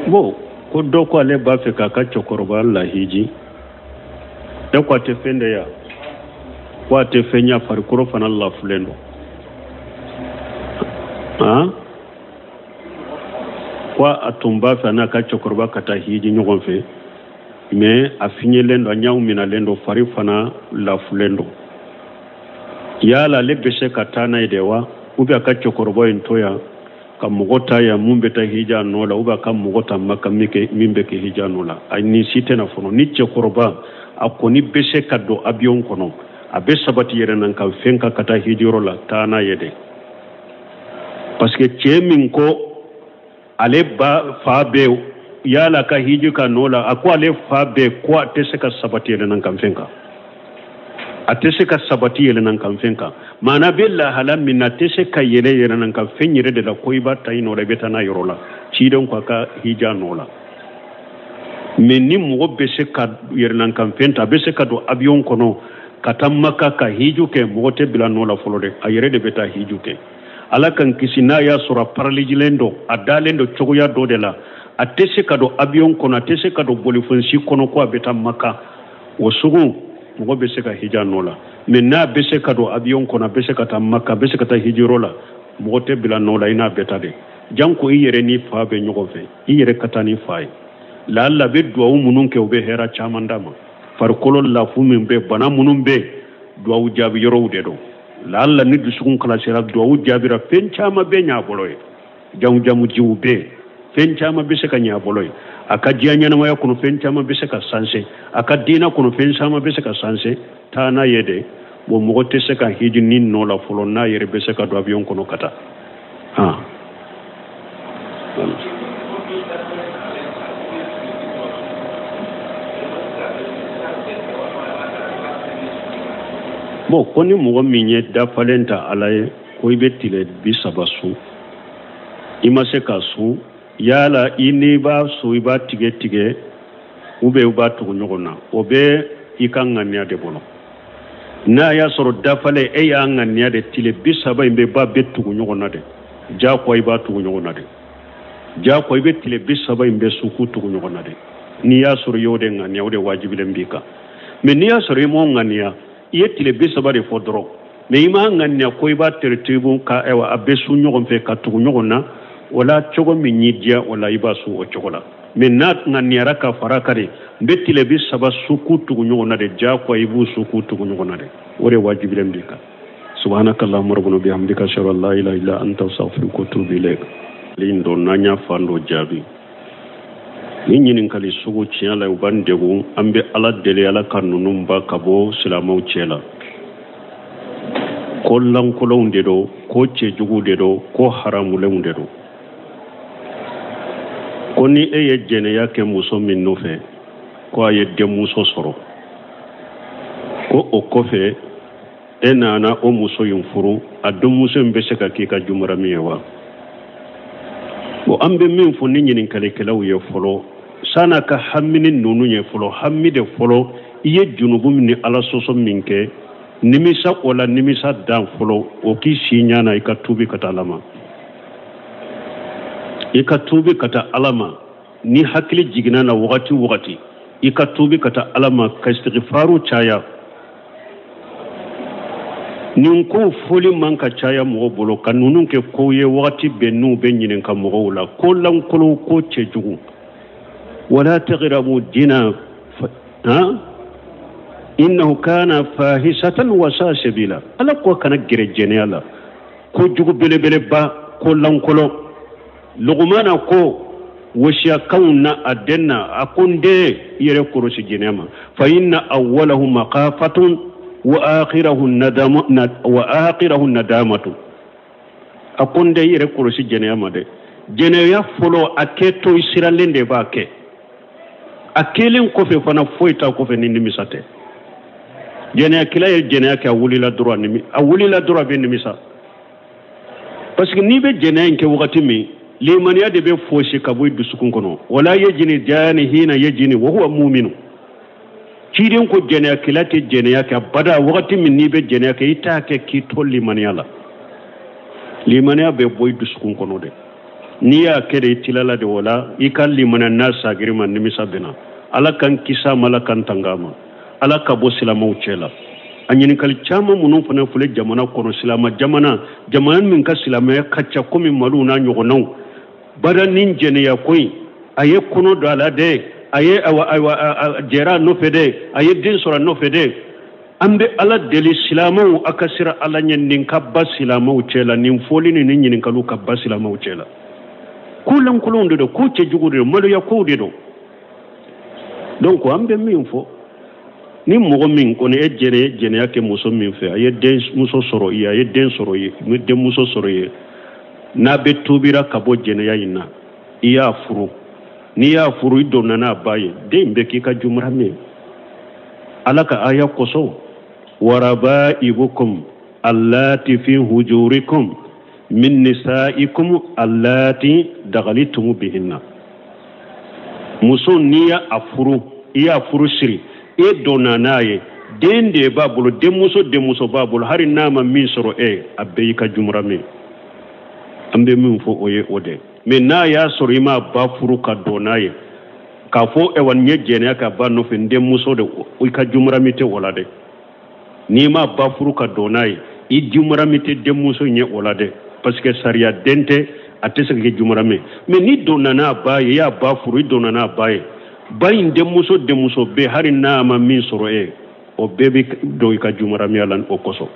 Bon, ko dɔ ko ale b'a fɛ k'a ka cɛkɔrɔba lahiji. E ko a tɛ fɛn de ya, ko a tɛ fɛn ya, farikolo fana lafulen don. Han, ko a tun b'a fɛ a n'a ka cɛkɔrɔba ka taa hiji ɲɔgɔn fɛ, mais a fiɲɛlen don, a ɲaw minalen don, fari fana lafulen don. Yala ale bɛ se ka taa n'a ye de wa, ou bien a ka cɛkɔrɔba in to yan ka mɔgɔ ta yan mun bɛ taa hiji a nɔ la, ou bien a ka mɔgɔ ta Maka min bɛ kɛ hiji a nɔ la? A nin si tɛna fɔlɔ. Ni cɛkɔrɔba a kɔni bɛ se ka don avion kɔnɔ, a bɛ sabati yɛrɛ na ka fɛn kan ka taa hijiyɔrɔ la, taa n'a ye dɛ. Parce que cɛ min ko ale ba fa bɛ yala ka hiji ka nɔ la, a ko ale fa bɛ ko a tɛ se ka sabati yɛrɛ na kan fɛn kan, a tɛ se ka sabati yɛlɛnna kan fɛn kan. Maana bɛ lahala min na, a tɛ se ka yɛlɛ yɛlɛnna kan fɛn yɛrɛ de la, ko i b'a ta i nɔ la, i bɛ taa n'a yɔrɔ la, ciden ko a ka hija nɔ la. Mais ni mɔgɔ bɛ se ka yɛlɛnna kan fɛn ta, a bɛ se ka don avion kɔnɔ ka taa Maka ka hiju kɛ, mɔgɔ tɛ bila nɔ la fɔlɔ dɛ, a yɛrɛ de bɛ taa hiju kɛ. Ala k'an kisi, n'a y'a sɔrɔ a paralijilen don, a dalen don cogoya dɔ de la, a tɛ se ka don avion kɔnɔ, a tɛ se ka don bolifɛn si kɔnɔ ko a bɛ taa Maka, o sugu mɔgɔ bɛ se ka hija nɔ la. Mais n'a bɛ se ka don avion kɔnɔ, a bɛ se ka taa Maka, a bɛ se ka taa hijiyɔrɔ la, mɔgɔ tɛ bila nɔ la, i n'a bɛ taa de. Janko i yɛrɛ ni fa bɛ ɲɔgɔn fɛ, i yɛrɛ ka taa ni fa ye. Laala a bɛ duwawu minnu kɛ, u bɛ hɛrɛ caman d'a ma. Farikolo lafu min bɛ, bana minnu bɛ, duwawu jaabi yɔrɔw de don. Laala ni dusukun kalasira, duwawu jaabira, fɛn caman bɛ ɲɛ a bolo ye. Jamu jamu jiw bɛ, fɛn caman bɛ se ka ɲɛ a bolo ye. A ka diɲɛ ɲɛnamaya kɔnɔ, fɛn caman bɛ se ka sanse. A ka diinɛ kɔnɔ, fɛn caman bɛ se ka sanse. Taa n'a ye de. Bon, mɔgɔ tɛ se ka hiji ni nɔ la fɔlɔ n'a yɛrɛ bɛ se ka don avion kɔnɔ ka taa. Han, bon, ko ni mɔgɔ min ye dafalen ta Ala ye ko i bɛ tile 30 sun, i ma se ka sun, yala i n'i b'a sun, i b'a tigɛ tigɛ ou bien i b'a tugu ɲɔgɔn na, o bɛ i ka ŋaniya de bolo. N'a y'a sɔrɔ dafalen e y'a ŋaniya de tile 30 in bɛ ba bɛ tugu ɲɔgɔn na de, jagoya i b'a tugu ɲɔgɔn na de, jagoya i bɛ tile 30 in bɛ sun k'u tugu ɲɔgɔn na de. N'i y'a sɔrɔ i y'o de ŋaniya, o de wajibilen b'i kan. Mais n'i y'a sɔrɔ i m'o ŋaniya, i ye tile 30 de fɔ dɔrɔn, mais i m'a ŋaniya ko i b'a teretibu ka ayiwa a bɛ sun ɲɔgɔn fɛ ka tugu ɲɔgɔn na, o la cogo min y'i diya o la, i b'a sun o cogo la. Mais n'a ŋaniyara ka fara kan de, n bɛ tile 30 sun k'u tugu ɲɔgɔn na de, jagoya i b'u sun k'u tugu ɲɔgɔn na de, o de wajibilen b'i kan. Subhanaka allahumma rabbana bihamdika ashhadu an la ilaha illa anta astaghfiruka wa atubu ilayk. Lin don n'an y'a fan dɔ jaabi. Ni ɲininkali sugu tiɲɛ la, u b'an degun. An bɛ Ala deli, Ala ka ninnu ba ka bɔ silamɛw cɛ la. Ko lankolonw de don, ko cɛjuguw de don, ko haramulenw de don. Ko ni e ye jɛnɛya kɛ muso min nɔfɛ, ko a ye denmuso sɔrɔ, ko o kɔfɛ e nana o muso in furu, a denmuso in bɛ se ka k'i ka jumarami ye wa? Bon, an bɛ min fɔ ni ɲininkalikɛlaw ye fɔlɔ, san'a ka hami ni ninnu ye fɔlɔ, hami de fɔlɔ, i ye junubu min ni Ala sɔsɔ min kɛ, nimisa o la, nimisa dan fɔlɔ, o k'i si ɲana, i ka tuubi ka taa Ala ma. I ka tuubi ka taa Ala ma. Ni hakili jiginna na wagati o wagati, i ka tuubi ka taa Ala ma, ka istighfaru caya. Nin kow fɔli man ka caya mɔgɔ bolo, ka ninnu kɛ kow ye wagati bɛɛ n'u bɛ ɲininka mɔgɔw la, ko lankolon, ko cɛjugu. Wala taqrabu zina, han, innahu kana fahisatan wa sa'a sabila. Ala ko kana gɛrɛ jɛnɛya la, ko jugu belebeleba, ko lankolon. Lugumana ko wasiyakanw na a den na, a ko n den, i yɛrɛ kɔlɔsi jɛnɛya ma. Fa inna awwalahu maqafatun wa akhirahu nadama, wa akhirahu nadamatu. A ko n den, i yɛrɛ kɔlɔsi jɛnɛya ma dɛ. Jɛnɛya fɔlɔ, a kɛtɔ i siralen de b'a kɛ, a kɛlen kɔfɛ fana foyi t'a kɔfɛ ni nimisa tɛ. Jɛnɛyakɛla ye jɛnɛya kɛ, a wulila dɔrɔn, a wulila dɔrɔn, a bɛ nimisa. Parce que n'i bɛ jɛnɛya in kɛ wagati min, limaniya de bɛ fosi ka bɔ i dusukun kɔnɔ. Wala yajini jani hina yajini wa huwa muminu. Ciden ko jɛnɛyakɛla tɛ jɛnɛya kɛ abada. Wagati min n'i bɛ jɛnɛya kɛ, i t'a kɛ k'i to limaniya la. Limaniya bɛ bɔ i dusukun kɔnɔ de. N'i y'a kɛ de, i tilala de o la, i ka limaniya n'a sagiri ma, nimisa bɛ na. Ala k'an kisi a ma, Ala k'an tanga a ma, Ala ka bɔ silamɛw cɛ la. A ɲininkali caman minnu fana filɛ jamana kɔnɔ, silamɛ jamana, jamana min ka silamɛya ka ca komi Maliw n'a ɲɔgɔnnaw, bada ni jɛnɛya ko in, a ye kɔnɔ don a la dɛ, a ye ayiwa ayiwa a jɛra a nɔfɛ dɛ, a ye den sɔrɔ a nɔfɛ dɛ. An bɛ Ala deli, silamɛw, a ka siran Ala ɲɛ. Nin ka ban silamɛw cɛ la, nin fɔli ni nin ɲininkaliw ka ban silamɛw cɛ la. Ko lankolonw de don, ko cɛjugu de don, maloya kow de don. Donc an bɛ min fɔ, ni mɔgɔ min kɔni e jɛnɛ jɛnɛya kɛ muso min fɛ, a ye denmuso sɔrɔ i ye, a ye den sɔrɔ i ye, denmuso sɔrɔ i ye, n'a bɛ tubira ka bɔ jɛnɛya in na, i y'a furu, n'i y'a furu, i donna n'a ba ye, den bɛ k'i ka jumurami ye. Ala ka aya kosɔn, warabaibukum allati fi hujurikum min nisaikum allati daghalitum bihinna. Muso, n'i y'a furu, i y'a furu siri, e donna n'a ye, den de b'a bolo, denmuso denmuso b'a bolo, hali n'a ma min sɔrɔ e, a bɛɛ y'i ka jumurami. An bɛ min fɔ, o ye o de. Mais n'a y'a sɔrɔ i m'a ba furu ka don n'a ye, k'a fɔ ɛwa nin ye jɛnɛya ka ba nɔfɛ, n denmuso de, i ka jumurami tɛ o la dɛ. N'i m'a ba furu ka don n'a ye, i jumurami tɛ denmuso ɲɛ o la dɛ, parce que sariya den tɛ, a tɛ se ka kɛ jumurami. Mais n'i donna n'a ba ye, i y'a ba furu, i donna n'a ba ye, ba in denmuso denmuso bɛ, hali n'a ma min sɔrɔ e, o bɛɛ bɛ don i ka jumuramiya la o kosɔn.